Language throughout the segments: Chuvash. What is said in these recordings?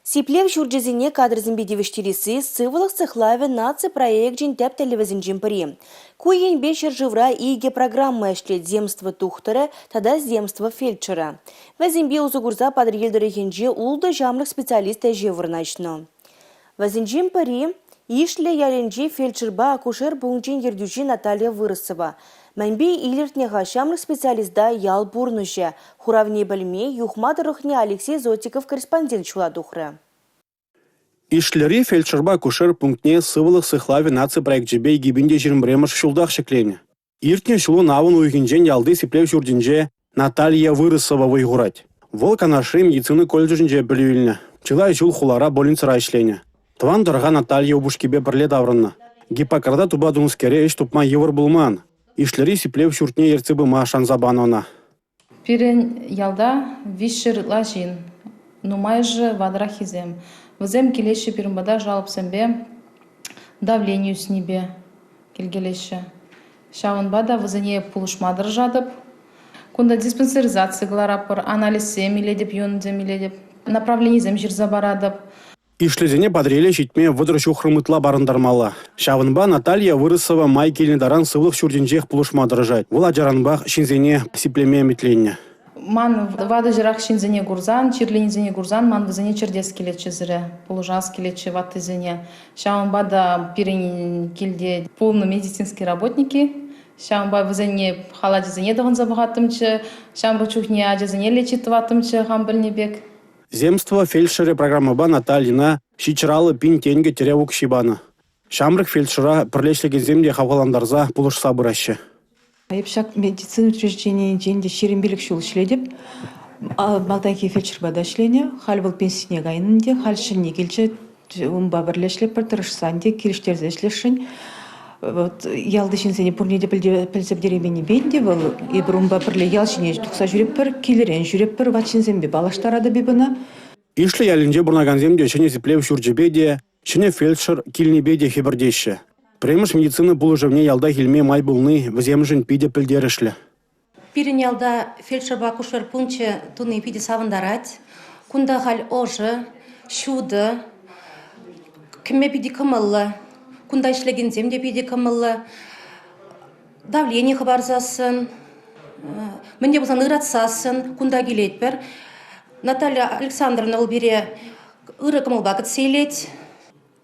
Сиплев ҫурчӗсене кадрсемпе тивӗҫтересси сывлӑх сыхлавӗ наци проекчӗн тӗп тӗллевӗсенчен пӗри. Ку енпе ҫӗршывра икӗ программа ӗҫлет «Земство тухтӑрӗ» тата «Земство фельдшерӗ». Вӗсемпе усӑ курса Патӑрьел тӑрӑхӗнче ултӑ ҫамрӑк специалист ӗҫе вырнаҫнӑ. Вӗсенчен пӗри – Ишлӗ ялӗнчи фельдшерпа акушер пункчӗн ертӳҫи Наталья Выросова. Мӗнпе илӗртнӗ-ха ҫамрӑк специалиста ял пурнӑҫӗ? Хуравне пӗлме Юхма тӑрӑхне Алексей Зотиков корреспондент ҫула тухрӗ. Ишлӗри фельдшерпа акушер пунктне «Сывлӑх сыхлавӗ» наци проекчӗпе 2021-мӗш ҫултах ҫӗкленӗ. Иртнӗ ҫулӑн авӑн уйӑхӗнчен ялти сиплев ҫуртӗнче Наталья Выросова вӑй хурать. Вӑл Канашри медицина колледжӗнче пӗлӳ илнӗ. Чылай ҫул хулара больницӑра ӗҫленӗ. Тӑван тӑрӑха Наталья упӑшкипе пӗрле таврӑннӑ. Гиппократа тупа тунӑскере ӗҫ тупма йывӑр пулман. Ишлӗри сиплев ҫуртне ертсе пыма шанса панӑ ӑна. Пирӗн ялта 300 ытла ҫын, нумайӑшӗ ватӑраххисем. Вӗсем килеҫҫӗ пирӗн пата жалобсемпе, давлени ӳснипе килкелеҫҫӗ. Ҫавӑнпа та вӗсене пулӑшма тӑрӑшатӑп. Кунта диспансеризаци кӑларатпӑр, анализсем илетӗп, юнсем илетӗп, направленисем ҫырса паратӑп. Ишлӗсене Патӑрьеле ҫитме 30 ҫухрӑм ытла парӑнтармалла. Ҫавӑнпа Наталья Выросова май килнӗ таран сывлӑх ҫуртӗнчех пулӑшма тӑрӑшать. Вӑл ачаранпах ҫынсене сиплеме ӗмӗтленнӗ. Ман ватӑ-ҫӑрах ҫынсене курсан, чирленисене курсан ман вӗсене чӗртес килетчӗ сире, пулӑшас килетчӗ ваттисене. Ҫавӑнпа та пирӗн килте пулнӑ медицинский работники, ҫавӑнпа вӗсене халачӗсене тӑхӑнса пӑхаттӑмччӗ, ҫамрӑк чухне ачасене лечить тӑваттӑмччӗ хам пӗлнӗ пек. «Земство фельдшерӗ» программӑпа Натальйӑна 750 пин тенкӗ тӗрев укҫи панӑ. Ҫамрӑк фельдшера пӗрле ӗҫлекенсем те хавхалантарса, пулӑшса пыраҫҫӗ. Эп ҫак медицина учрежденийӗнчен те 25 ҫул ӗҫлетӗп. Малтанхи фельдшерпа та ӗҫленӗ. Халь вӑл пенсине кайнӑ ӗнтӗ. Халь ҫӗнни килчӗ. Унпа пӗрле ӗҫлетпӗр, тӑрӑшса ӗнтӗ, килӗштерсе ӗҫлесшӗн. Вот ялти ҫынсене пурне те пӗлсе пӗтерейменнипе ӗнтӗ вӑл эпир унпа пӗрле ял ҫине тухса ҫӳретпӗр, килӗрен ҫӳретпӗр, ват ҫынсемпе паллаштаратӑп эп ӑна. Ишлӗ ялӗнче пурӑнакансем те ҫӗнӗ сиплев ҫурчӗпе те, ҫӗнӗ фельдшер килнипе те хӗпӗртеҫҫӗ. Пӗрремӗш медицина пулӑшӑвне ялтах илме май пулни вӗсемшӗн питӗ пӗлтерӗшлӗ. Пирӗн ялта фельдшерпа акушер пункчӗ туни питӗ савӑнтарать. Кунта халь ӑшӑ, ҫутӑ, кӗме питӗ кӑмӑллӑ. Кунта ӗҫлекенсем те питӗ кӑмӑллӑ. Давлени хӑпарсассӑн, мӗн те пулсан ыратсассӑн кунта килетпӗр. Наталья Александровна вӑл пире ырӑ кӑмӑлпа кӗтсе илет.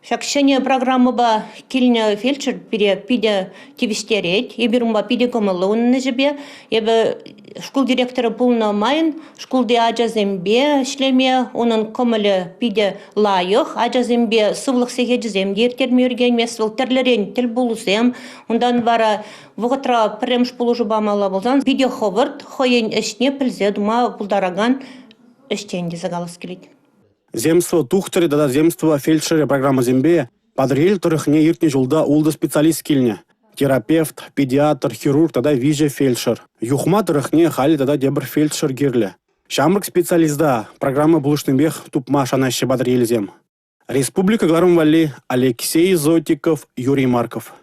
Ҫак ҫӗнӗ программӑпа килнӗ фельдшер пире питӗ тивӗҫтерет. Эпир унпа питӗ кӑмӑллӑ унӑн ӗҫӗпе. Эпӗ шкул директорӗ пулнӑ майӑн шкулти ачасемпе ӗҫлеме унӑн кӑмӑлӗ питӗ лайӑх. Ачасемпе сывлӑх сехечӗсем те ирттерме ӳркенмест вӑл. Тӗрлӗрен тӗлпулусем. Унтан вара вӑхӑтра пӗрремӗш пулӑшу памалла пулсан питӗ хӑвӑрт хӑйӗн ӗҫне пӗлсе тума пултаракан ӗҫчен тесе калас килет. «Земство тухтӑрӗ» тата «Земство фельдшерӗ» программӑсемпе Патӑрьел тӑрӑхне иртнӗ ҫулта 6 специалист килнӗ: терапевт, педиатр, хирург тата 3 фельдшер. Юхма тӑрӑхне халӗ тата тепӗр фельдшер кирлӗ. Ҫамрӑк специалиста программа пулӑшнипех тупма шанаҫҫӗ патӑрьелсем. Республика кӑларӑм валли Алексей Зотиков, Юрий Марков.